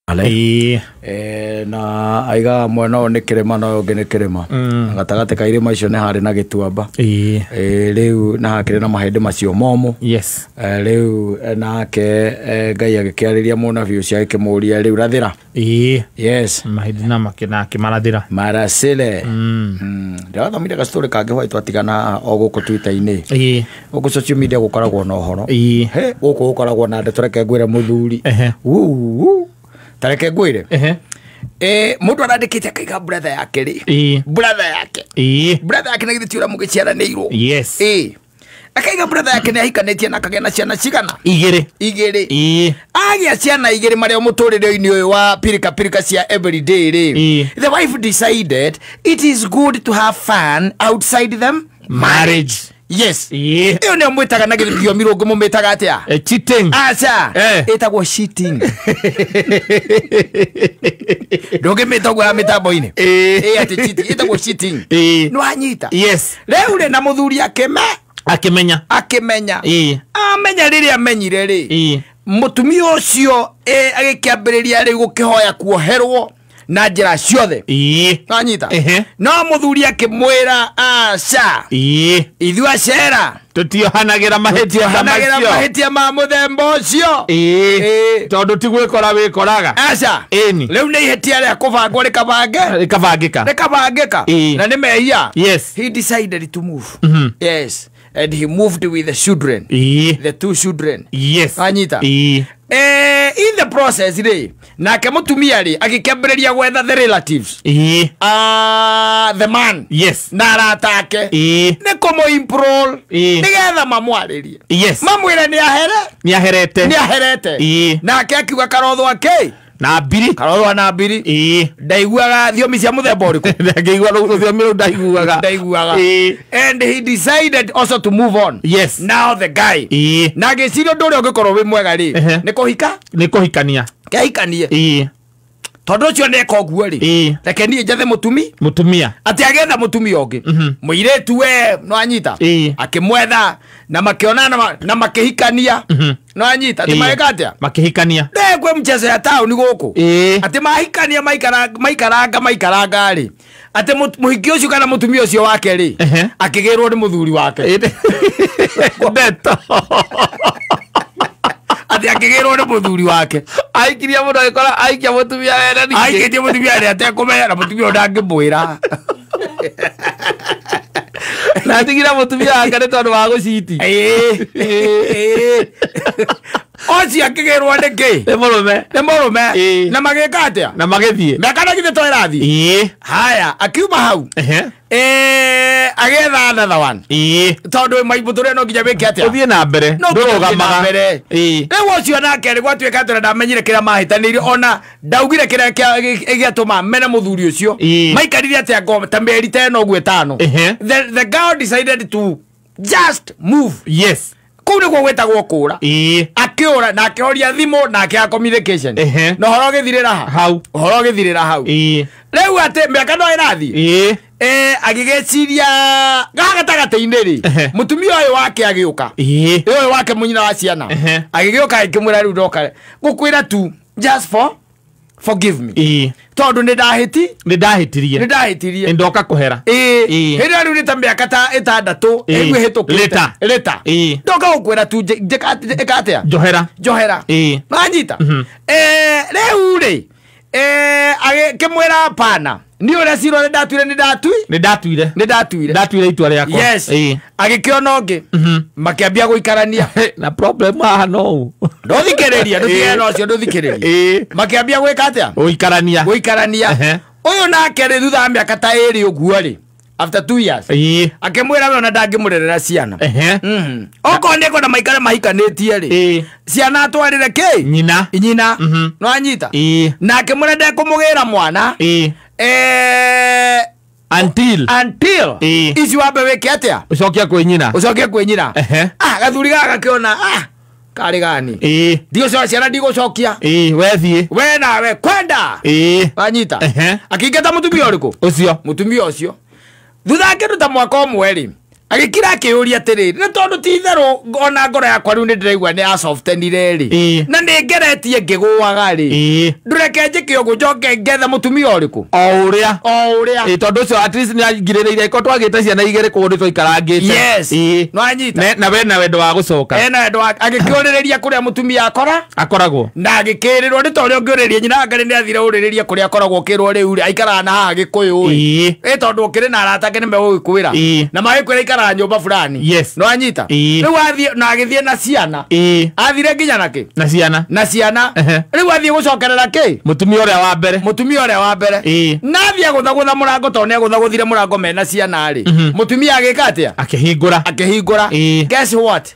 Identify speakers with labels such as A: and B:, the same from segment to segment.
A: Ale.
B: Na aiga mwena ũyũ nĩ kĩrĩma na ũyũ ũngĩ nĩ kĩrĩma. Gatagatĩ ka irĩma icio nĩ harĩ na gĩtuamba. Rĩu na hakĩrĩ na mahĩndĩ macio momũ.
A: Yes.
B: Rĩu nake Ngai agĩkĩarĩria mũnabii ũcio agĩkĩmũria rĩu rathĩra. Yes.
A: Mahĩndĩ na akĩmarathĩra.
B: Maracĩre. Ndĩrathomire gastory kangĩ hwaĩ twatigana o gũkũ Twitter-inĩ. Gũkũ social media gũkoragwo na ũhoro. He gũkũ gũkoragwo na ndeto reke ngwĩre mũthuri. Tareke ngwĩre. Mũndũ arandĩkĩte akaiga brother yake rĩ. Brother yake. Brother yake na githĩ ti ũrĩa mũgĩciaranĩirwo.
A: Yes.
B: Akaiga brother yake nĩ ahikanĩtie na akagĩa na ciana cigana?
A: Igĩrĩ.
B: Igĩrĩ. Agĩa ciana igĩrĩ marĩa mũtũrĩre-inĩ ũyũ wa pirika pirika cia everyday rĩ. The wife decided it is good to have fun outside them
A: marriage.
B: Yes. Iyo nĩyo mwĩtaga na gĩthiomi rũngĩ mũmĩtaga atĩa?
A: Cheating.
B: Aca. Ĩtagwo cheating. Ndũngĩmĩta ũguo ya mĩtambo-inĩ. Atĩ cheating. Ĩtagwo cheating. Nĩwanyita?
A: Yes.
B: Rĩu rĩ na mũthuri
A: akĩmenya.
B: Akĩmenya. Amenya rĩrĩa amenyire rĩ. Mũtumia ũcio agĩkĩambĩrĩria rĩu gũkĩhoya kuoherwo na njĩra ciothe. Nanyita. No mũthuri akĩmwĩra aca. Ithuĩ acera
A: tũtiohanagĩra mahĩtia
B: macio. Mahĩtia ma mũthemba ũcio.
A: Tondũ ti gwĩkora wĩkoraga.
B: Aca. Rĩu nĩ ihĩtia rĩa kũbangwo rĩkabange.
A: Rĩkabangĩka.
B: Rĩkabangĩka. Na nĩ mehia.
A: Yes.
B: He decided to move. Yes. And he moved with the children. The two children.
A: Yes.
B: Anyita. In the process rĩ, nake mũtumia rĩ agĩkĩambĩrĩria gwetha the relatives. The man.
A: Yes.
B: Na arata ake. Nĩ kũmũ-improl. Nĩgetha mamwarĩrie.
A: Yes.
B: Mamwĩre nĩ ahere.
A: Nĩ aherete.
B: Nĩ aherete. Nake akiuga karotho ake.
A: Na mbiri.
B: Karotho na mbiri. Ndaiguaga thiomi cia mũthemba ũrĩkũ?
A: Ndangĩigua rũthiomi rũu ndaiguaga.
B: Ndaiguaga. And he decided also to move on.
A: Yes.
B: Now the guy. Na agĩciria ũndũ ũrĩa ũngĩkorwo wĩ mwega rĩ, nĩ kũhika?
A: Nĩ kũhikania.
B: Kĩahikanie. Tondũ ũcio nĩeka ũguo rĩ, reke niĩ njethe
A: mũtumia.
B: Atĩ agĩetha mũtumia ũngĩ. Mũirĩtu we nĩwanyita. Akĩmwetha na makĩonana na makĩhikania. Nĩwanyita. Atĩ magĩka atĩa?
A: Makĩhikania.
B: Kwĩ mchezo ya taũni gũkũ. Atĩ mahikania maikaranga rĩ. Atĩ mũhiki ũcio kana mũtumia ũcio wake rĩ, akĩgĩrwo nĩ mũthuri wake.
A: Ndeto.
B: Atĩ akĩgĩrwo nĩ mũthuri wake.
A: Aikirie mũndũ agĩkora aikia mũtumia wene ningĩ.
B: Aikĩtie mũtumia wene atekũmenya na mũtumia ũyũ ndangĩmwĩra.
A: Na atigire mũtumia wake nĩ tondũ wa gũciti.
B: Ũcio akĩgĩrwo nĩ kĩ?
A: Nĩ mũrũme.
B: Nĩ mũrũme. Na magĩka atĩa?
A: Na magĩthiĩ.
B: Mĩaka na githĩ to ĩrathiĩ? Haya, akiuma hau. Agĩetha another one. Tondũ mũtũrĩre no nginya wĩke atĩa?
A: Ũthiĩ na mbere.
B: Ndũrũgamaga. Rĩu ũcio nake rĩ gwatuĩka atĩ ndamenyire kĩrĩa mahĩtanĩirie ona ndaugire kĩrĩa gĩatũma mene mũthuri ũcio. Maikarire atĩa ngoma ta mĩeri ta ĩno ũguo ĩtano. The girl decided to just move.
A: Yes.
B: Kũu nĩguo gwĩtagwo kũũra. Akĩũra na akĩhoria thimũ na akĩaga communication. Na ũhoro ũgĩthirĩra
A: hau.
B: Ũhoro ũgĩthirĩra hau. Rĩu atĩ mĩaka no ĩrathiĩ. Agĩgĩciria gaha gatagatĩ-inĩ rĩ, mũtumia ũyũ wake agĩũka. Ũyũ wake mũnyina wa ciana. Agĩgĩũka agĩkĩmwĩra rĩu ndoka gũkwĩra tu just for forgive me. Tondũ nĩ ndahĩtirie.
A: Nĩ ndahĩtirie. Ndoka kũhera.
B: Hĩndĩ ĩyo rĩu nĩ ta mĩaka ta ĩtandatũ ĩguo ĩhĩtũkĩte. Leta. Ndoka gũkwĩra tu ĩka atĩa?
A: Njohera.
B: Njohera. Nĩwanyita? Rĩu rĩ, agĩkĩmwĩra hapana. Niĩ ũrĩa cira ũrĩa ndatuire nĩ ndatuire.
A: Nĩ ndatuire.
B: Nĩ ndatuire.
A: Ndatuire itua rĩakwa.
B: Yes. Agĩkĩona ũngĩ. Makĩambia gũikarania.
A: Na problem haha no ũũ.
B: Ndũthikĩrĩria, ndũtigane na ũcio ndũthikĩrĩria. Makĩambia gwĩka atĩa?
A: Gũikarania.
B: Gũikarania. Ũyũ nake rĩ thutha wa mĩaka ta ĩrĩ ũguo rĩ, after 2 years. Akĩmwĩra we ona ndangĩmũrerera ciana. Okorwo nĩ ekwenda maikare mahikanĩtie rĩ, ciana atwarĩre kĩ?
A: Nyina.
B: Nyina. Nĩwanyita? Na akĩmwĩra ndekũmũgĩra mwana.
A: Until
B: ici wambe wĩke atĩa?
A: Ũcokie kwĩ nyina.
B: Ũcokie kwĩ nyina. Gathuri gaka gakĩona karĩ gani. Ndigũcokia ciana ndigũcokia.
A: Wethiĩ.
B: We nawe kwenda. Wanyita? Akĩingata mũtumia ũrĩkũ?
A: Ũcio.
B: Mũtumia ũcio. Thutha wa kĩndũ ta mwaka ũmwe rĩ, Agĩkira akĩyũria atĩrĩrĩ, nĩ tondũ ti itherũ ona ngoro yakwa rĩu nĩ ndĩraigua nĩ yasoftenire rĩ, na nĩ ngeretie ngĩgũaga rĩ, ndũreke njĩke ũguo njoke ngethe mũtumia ũrĩkũ?
A: O ũrĩa.
B: O ũrĩa.
A: Tondũ ũcio at least nĩ angirĩrĩire ko twagĩte ciana igĩrĩ kũguo nĩ twaikarangĩte.
B: Yes. No anyita.
A: Na we na wendo wa gũcoka.
B: Ena wendo wa agĩkĩũrĩrĩria kũrĩa mũtumia
A: akoragwo.
B: Na agĩkĩrĩrwo nĩ ta ũrĩa ũngĩũrĩrĩria nyina anga nĩ athire ũrĩrĩria kũrĩa akoragwo ũkĩrwo rĩu rĩ aikaraga na haha Gĩkũyũ rĩ. Tondũ ũkĩrĩ na arata ake nĩ megũgĩkwĩra. Na magĩkwĩra aikaraga nyũmba fulani.
A: Yes.
B: No anyita. Rĩu athiĩ na agĩthiĩ na ciana. Athire nginya na kĩ?
A: Na ciana.
B: Na ciana. Rĩu athiĩ gũcokerera kĩ?
A: Mũtumia ũrĩa wa mbere.
B: Mũtumia ũrĩa wa mbere. Na athiĩ agũthagũtha mũrango tondũ nĩ agũthagũthire mũrango mena ciana rĩ. Mũtumia agĩka atĩa?
A: Akĩhingũra.
B: Akĩhingũra. Guess what?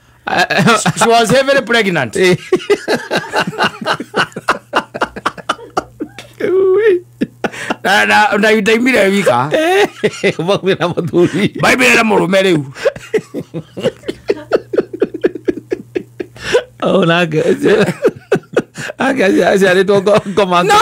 B: She was heavily pregnant. Na ndaimire wika.
A: Maumire mũthuri.
B: Maumire na mũrũme rĩu.
A: Oh, nake. Aciarĩtwo ngoma.
B: No,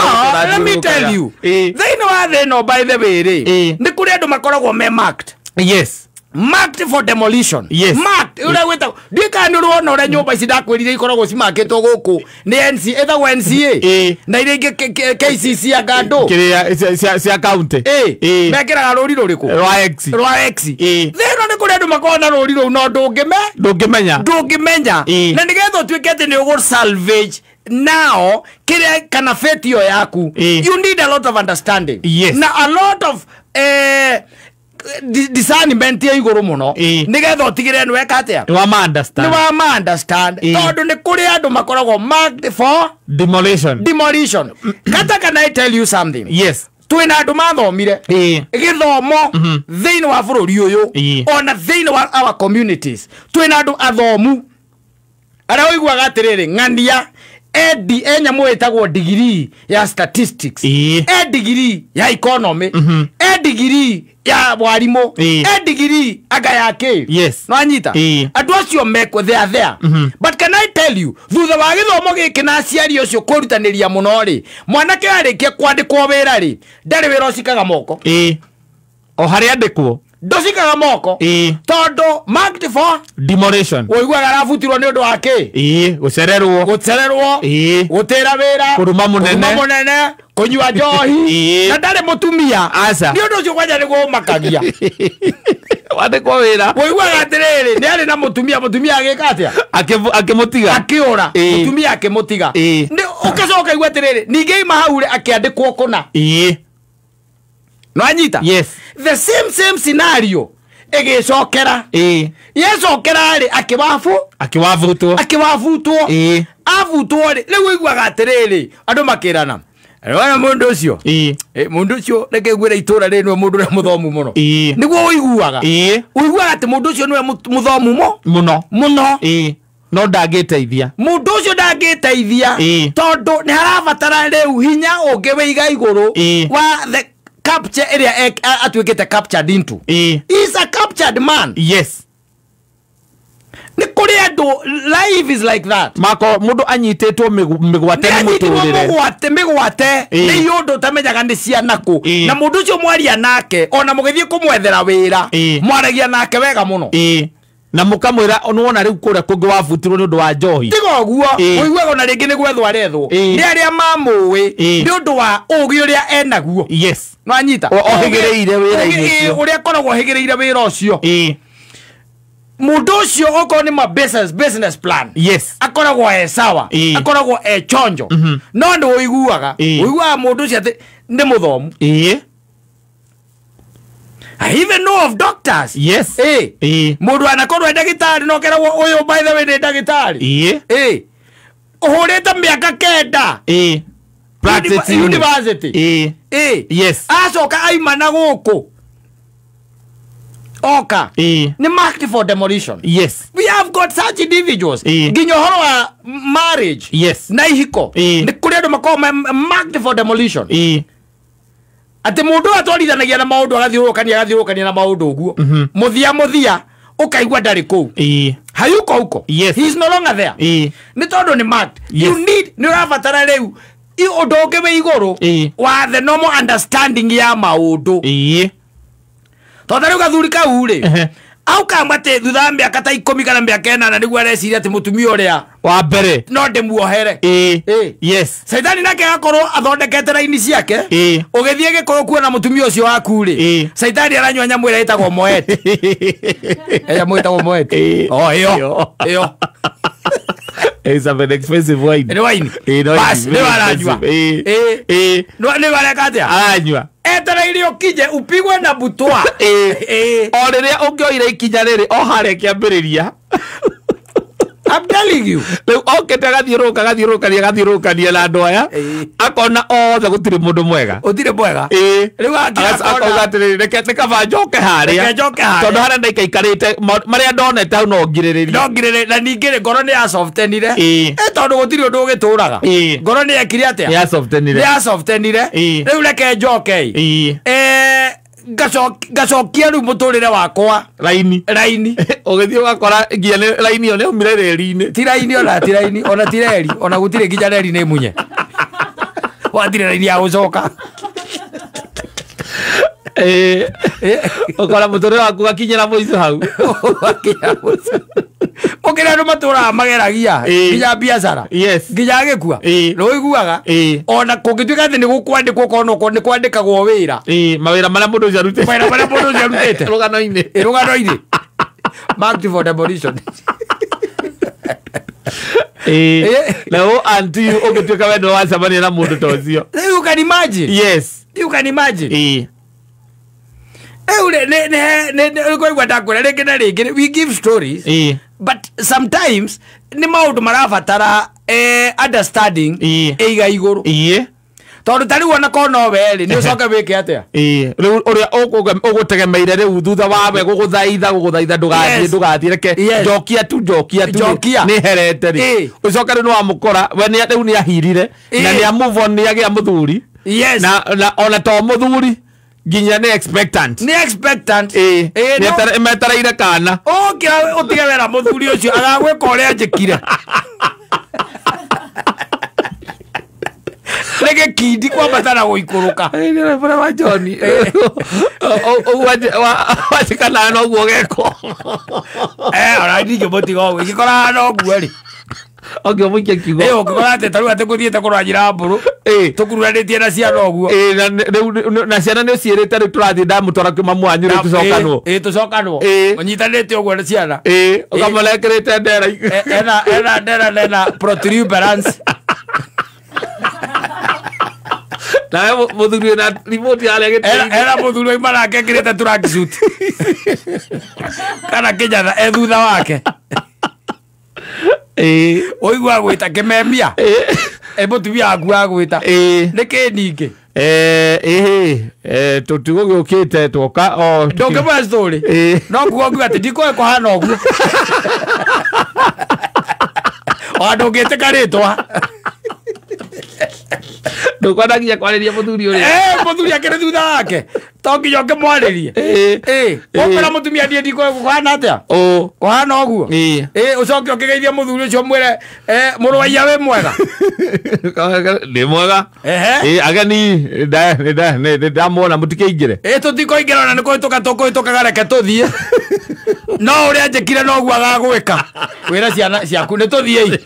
B: let me tell you. Thĩinĩ wa thĩ ĩno by the way rĩ, nĩ kũrĩ andũ makoragwo me marked.
A: Yes.
B: Marked for demolition.
A: Yes.
B: Marked. Ũrĩa gwĩtagwo. Ndiũĩ kana nĩ ũrĩ wona ũrĩa nyũmba ici ndakwĩrire ikoragwo cimakĩtwo gũkũ nĩ NC, ĩtagwo NCA. Na iria ingĩ KCC anga ndũ.
A: Kĩrĩa cia county.
B: Mekĩraga rũri rũrĩkũ?
A: Rwa X.
B: Rwa X. Thĩ ĩno nĩ kũrĩ andũ makoragwo na rũri rũu no
A: ndũngĩmenya.
B: Ndũngĩmenya. Na nĩgetha ũtuĩke atĩ nĩ ũgũ salvage now kĩrĩa kana fate ĩyo yaku. You need a lot of understanding.
A: Yes.
B: Na a lot of discernment ya igũrũ mũno nĩgetha ũtigĩrĩre nĩ weka atĩa?
A: Nĩ wa understand.
B: Nĩ wa understand. Tondũ nĩ kũrĩ andũ makoragwo marked for
A: demolition.
B: Demolition. Kata, can I tell you something?
A: Yes.
B: Twĩna andũ mathomire gĩthomo thĩinĩ wa bũrũri ũyũ ona thĩinĩ wa our communities. Twĩna andũ athomu arĩa ũiguaga atĩrĩrĩ ng'ania e nyamũ ĩtagwo degree ya statistics, e degree ya economy, e degree ya warimũ, e degree anga ya kĩ.
A: Yes.
B: No anyita. Andũ acio mekwo they are there. But can I tell you, thutha wa gĩthomo gĩkĩ na aciari ũcio kwĩrutanĩria mũno rĩ, mwanake arĩkia kwandĩkwo wĩra rĩ, ndarĩ wĩra ũcikaga moko.
A: O harĩa andĩkwo
B: ndũcikaga moko. Tondũ marked for
A: demolition.
B: Ũiguaga arabutirwo nĩ ũndũ wa kĩ?
A: Gũcererwo.
B: Gũcererwo. Gũtĩra wĩra.
A: Kũruma mũnene.
B: Kũnyua njohi. Na ndarĩ mũtumia.
A: Aca.
B: Nĩ ũndũ ũcio kwanja nĩguo ũmakagia.
A: Wandĩkwo wĩra.
B: Ũiguaga atĩrĩrĩ, nĩ arĩ na mũtumia, mũtumia agĩka atĩa?
A: Akĩmũtiga.
B: Akĩũra. Mũtumia akĩmũtiga. Nĩ ũgĩcoka igua atĩrĩrĩ, ningĩ ima hau rĩ akĩandĩkwo kũna. No anyita?
A: Yes.
B: The same scenario ĩgĩcokera. Yecokera rĩ akĩwabu.
A: Akĩwabutwo.
B: Akĩwabutwo. Abutwo rĩ rĩu ũiguaga atĩrĩrĩ andũ makĩrana. Wona mũndũ ũcio. Mũndũ ũcio reke ngwĩre itũra rĩ nĩwe mũndũ ũrĩa mũthomu mũno. Nĩguo ũiguaga. Ũiguaga atĩ mũndũ ũcio nĩwe mũthomu
A: mũno.
B: Mũno.
A: No ndangĩteithia.
B: Mũndũ ũcio ndangĩteithia tondũ nĩ harabatara rĩu hinya ũngĩ wĩiga igũrũ wa the capture area atuĩkĩte captured into. He's a captured man.
A: Yes.
B: Nĩ kũrĩ andũ life is like that.
A: Mako mũndũ anyitĩtwo mĩgwate nĩ mũtũrĩre.
B: Mĩgwate nĩ ũndũ ũtamenyaga nĩ ciana kũ. Na mũndũ ũcio mwaria nake ona mũgĩthiĩ kũmwethera wĩra mwaragia nake wega mũno.
A: Na mũkamwĩra nĩwona rĩu kũrĩa kũngĩ wabutirwo nĩ ũndũ wa njohi.
B: Tiga ũguo ũiguaga ona rĩngĩ nĩ gwethwo arethwo. Nĩ arĩa mamũĩ nĩ ũndũ wa ũgĩ ũrĩa enaguo.
A: Yes.
B: No anyita.
A: Ohĩgĩrĩire wĩra-inĩ ũcio.
B: Ũrĩa akoragwo ohĩgĩrĩire wĩra ũcio. Mũndũ ũcio okorwo nĩ ma business plan.
A: Yes.
B: Akoragwo e sawa. Akoragwo e chonjo. No nĩ ũiguaga. Ũiguaga mũndũ ũcio atĩ nĩ mũthomu. I even know of doctors.
A: Yes.
B: Mũndũ anakorwo e ndagĩtarĩ no keragwo ũyũ by the way nĩ ndagĩtarĩ. Ũhũrĩte mĩaka 9.
A: Practice
B: university.
A: Yes.
B: Acoka aima na gũkũ. Oka. Nĩ marked for demolition.
A: Yes.
B: We have got such individuals. Nginya ũhoro wa marriage.
A: Yes.
B: Na ihiko. Nĩ kũrĩ andũ makoragwo marked for demolition. Atĩ mũndũ atwarithanagia na maũndũ agathiũrũrũkania na maũndũ ũguo. Mũthia ũkaigua ndarĩ kũu. Hayuko huko.
A: Yes.
B: He is no longer there. Nĩ tondũ nĩ marked.
A: Yes.
B: You need nĩ ũrabatara rĩu ũndũ ũngĩ wĩ igũrũ wa the normal understanding ya maũndũ. Tondũ rĩu gathuri kau rĩ Au kama atĩ thutha wa mĩaka ta 10 kana mĩaka 8 nĩguo areciria atĩ mũtumia ũrĩa
A: wa mbere
B: no ndĩmuohere.
A: Yes.
B: Caitani nake agakorwo athondekete raini ciake. Ũgĩthiĩ Gĩkũyũ kuona mũtumia ũcio waku rĩ, Caitani aranyua nyamũ ĩrĩa ĩtagwo Moet. Nyamũ ĩtagwo Moet. Oh, ĩyo. Ĩyo.
A: It's an expensive wine.
B: Nĩ wine. Bas, nĩ aranyua. Nĩ areka atĩa?
A: Aranyua.
B: Etereire ũkinye upigwe na butwa.
A: O rĩrĩa ũngĩoire ikinya rĩrĩ o harĩa kĩambĩrĩria.
B: I'm telling you.
A: Rĩu okĩte agathiũrũrũkania na andũ aya. Akona othe gũtirĩ mũndũ mwega.
B: Gũtirĩ mwega. Rĩu
A: akona atĩrĩrĩ, reke nĩ kaba njoke harĩa.
B: Reke njoke harĩa.
A: Tondũ harĩa ndaikaikarĩte marĩa ndonete hau no ngirĩrĩrie.
B: No ngirĩrĩrie na ningĩ ngoro nĩ yasoftenire. Tondũ gũtirĩ ũndũ ũgĩtũraga. Ngoro nĩ yekire atĩa?
A: Nĩ yasoftenire.
B: Nĩ yasoftenire. Rĩu reke njoke. Ngacokia rĩu mũtũrĩre wakwa
A: raini. Ũgĩthiĩ ũgakora nginya raini ĩyo nĩ yaumire reri-inĩ.
B: Ti raini ona ti raini ona ti reri ona gũtirĩ nginya reri nĩ munye. Watirĩ raini ya gũcoka.
A: Ũkora mũtũrĩre waku ũgakinyĩra mũico hau.
B: Ũgakinya mũico. Ũkĩrĩa andũ matũraga mageragia nginya biacara.
A: Yes.
B: Nginya agĩkua. Nĩ ũiguaga ona kũngĩtuĩka atĩ nĩ gũkwandĩkwo korwo nĩ kwandĩkagwo wĩra.
A: Mawĩra marĩa mũndũ ũcio arutĩte.
B: Mawĩra marĩa mũndũ ũcio arutĩte.
A: Rũgano-inĩ.
B: Rũgano-inĩ. Marked for demolition.
A: Nao anti ũngĩtuĩka we nĩwe wacemania na mũndũ ta ũcio.
B: You can imagine.
A: Yes.
B: You can imagine. We give stories, but sometimes nĩ maũndũ marabatara understanding ĩiga igũrũ. Tondũ ta rĩu ona korwo no we rĩ, nĩ ũcoke wĩke atĩa?
A: Rĩu ũrĩa ũgũtegemeire rĩu thutha wa we gũgũthaitha ndũgathiĩ reke njokia tu nĩ herete rĩ. Ũcoke rĩu nĩ wamũkora we rĩu nĩ ahirire na nĩ a move on nĩ agĩa mũthuri. Na ona to mũthuri nginya nĩ expectant.
B: Nĩ expectant.
A: Metereire kana.
B: Ũkĩra ũtige wĩra mũthuri ũcio agagwĩka ũrĩa njĩkire. Nĩ gĩkindi kwambata na gũikũrũka.
A: Nĩ wa John. Ũguo wajĩka noguo gekwo.
B: Ona ndingĩmũtiga ũguo. Ingĩkora noguo rĩ.
A: Ũngĩmũikia kiugo.
B: Ũngĩkora atĩ ta rĩu atĩ ngũthiĩte kũrora nyina mbũrũ. Tũkururanĩtie na ciana ũguo.
A: Na ciana nĩ ũciĩrĩte rĩu tũrathiĩ ndamũtwara kwĩ mamu wanyu rĩu tũcokanwo.
B: Tũcokanwo. Ũnyitanĩte ũguo na ciana.
A: Ũkamũrekerĩte ndera.
B: Ena ndera na ena protuberance.
A: Nawe mũthuri wĩna remote harĩa gĩtĩ-inĩ.
B: Ena mũthuri wauma nake ekĩrĩte tracksuit. Kana kĩnyatha e thutha wake. Ũigua gwĩta kĩmemia. Mũtumia waku agwĩta. Nĩ kĩ ningĩ?
A: Tũtigũgĩũkĩte twoka o
B: ndũngĩmũhe story. No kuga ngiuga atĩ ndikũĩ kũhana ũguo. Ona ndũngĩtĩka rĩtwa.
A: Ndũkwenda nginya kwarĩria mũthuri ũrĩa.
B: Mũthuri akĩrĩ thutha wake. To nginya ũkĩmwarĩrie. Ũkwĩra mũtumia niĩ ndikũĩ kũhana atĩa? Kũhana ũguo. Ũcoke ũkĩgeithia mũthuri ũcio ũmwĩre mũrũ wa iya wĩ mwega.
A: Nĩ mwega. Ageni nĩ ndamuona mũtikĩingĩre.
B: Tũtikũingĩra ona nĩ kũhĩtũka tũkũhĩtũkaga reke tũthiĩ. No ũrĩa njĩkire noguo agagwĩka. Wĩra ciana ciaku nĩ tũthiĩi.